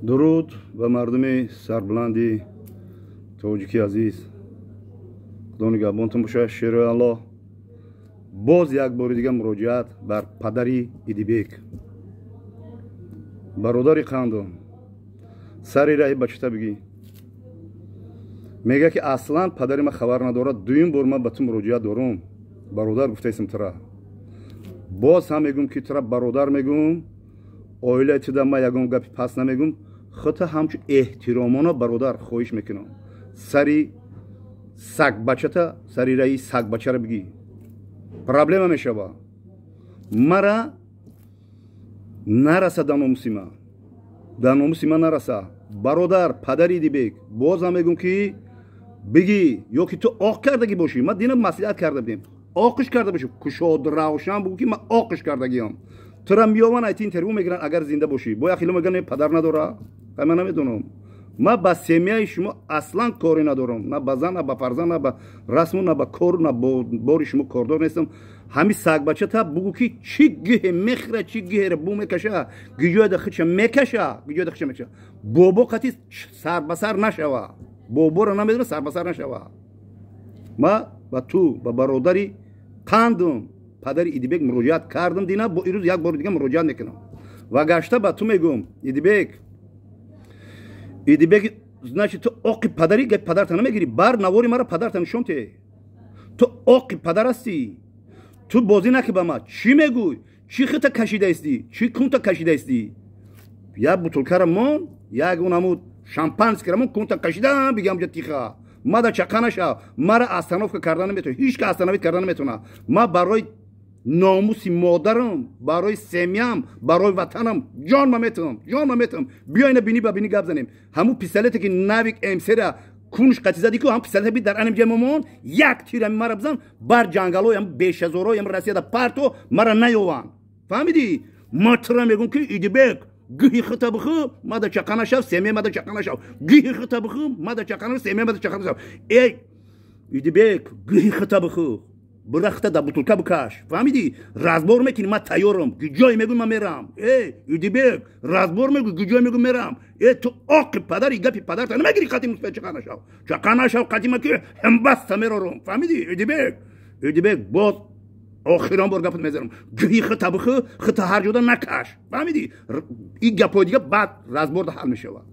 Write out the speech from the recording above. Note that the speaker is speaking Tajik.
Дуруд ба мардуми сарбуланди тоҷики азиз. Худо нигаҳбонтон бошад. Шерои Аллоҳ. Боз як бори дига муроҷиат бар падари Идибек. Бародари қандон, сари раҳи бачата бигӣ. Мега ки аслан падари ма хабар надорад. Дуюм бор ман ба ту муроҷиат дорум. Бародар гуфтаистам тура. Боз ҳам мегӯм ки тура бародар мегӯм. Оилаи туда ман ягон гапи пас намегӯм. Хута ҳамчун эҳтиромона бародар хоҳиш мекунам. Сари сагбачата, сари раи сагбачара бигӣ. Проблема мешава. Мара нараса да номуси ма. Да номуси ма нараса. Бародар, падари Идибек, боз ҳам мегӯм ки бигӣ ё ки ту оқ кардагӣ бошӣ. Ман дина маслиҳат карда будем. Оқиш карда бошӣ. Кушод равшан бугӯ ки ман оқиш кардагиам. Тура меёванд, айти интервю мегиранд, агар зинда бошӣ. Бо як хело мегӯянд падар надора. Ман намедонам. Ман ба семьяи шумо аслан коре надорам. На ба зан, на ба фарзанд, на ба расму, на ба кор, на бори шумо кордор нестам. Ҳами сагбачата бугӯ ки чӣ гиҳе мехӯра, чӣ гиҳеро бу мекаша, гиҷояда хича мекаша, гиҷояда хича мекаша. Бобо қати сар ба сар нашава. Боборо намедона, сар ба сар нашава. Ма ба ту, ба бародари қандум, падари Идибек муроҷиат кардам дина, бо ирӯз як бори дига муроҷиат мекунам. Ва гашта ба ту мегӯм, Идибек, Идибек, значит, ту оқи падари, гапи падарта намегирӣ, бар навори мара падарта нишон те. Ту оқи падар ҳастӣ. Ту бозӣ накӣ ба ма. Чӣ мегӯй? Чӣ хита кашидаистӣ? Чӣ кунта кашидаистӣ? Як бутулкара мон, як унамуд шампанскера мон, кунта кашида, бигам ҷа тиха. Ма да чақа нашав. Мара остановка карда наметавона. Ҳеҷ ка остановить карда наметавона. Ма барои номуси модарам, барои семьям, барои ватанам ҷон ма метавам, ҷон ма метавам. Биё ина бини ба бини гап занем. Ҳамун пистолете ки Навик МС-ра кунш қати зади ку, ҳам пистолете би дар аним ҷамомон, як тирами мара бизан, бар ҷангалои ҳам бешазорои ҳам Россияда парто мара наёванд. Фаҳмидӣ? Ма тура мегӯм ки Идибек, гиҳи хита бихӯ, мада чақа нашав, семья мада чақа нашав. Гиҳи хита бихӯ, мада чақа нашав, семья мада чақа нашав. Эй, Идибек, гиҳи хита бихӯ. Бирахта да бутулка бикаш. Фаҳмидӣ? Разбор мекунӣ, ман тайёрам. Гиҷое мегӯй, ман мерам. Эй, Идибек, разбор мегӯй, гиҷое мегӯй, мерам. Э, ту оқи падари, гапи падарта намегирӣ, қати муспе чақа нашав. Чақа нашав, қати ма ки ҳамбаста мерорам. Фаҳмидӣ, Идибек? Идибек, боз охирон бор гапат мезанам. Гиҳи хита бихӯ, хита ҳар ҷода накаш. Фаҳмидӣ? Ин гапҳои дига баъд разборда ҳал мешавад.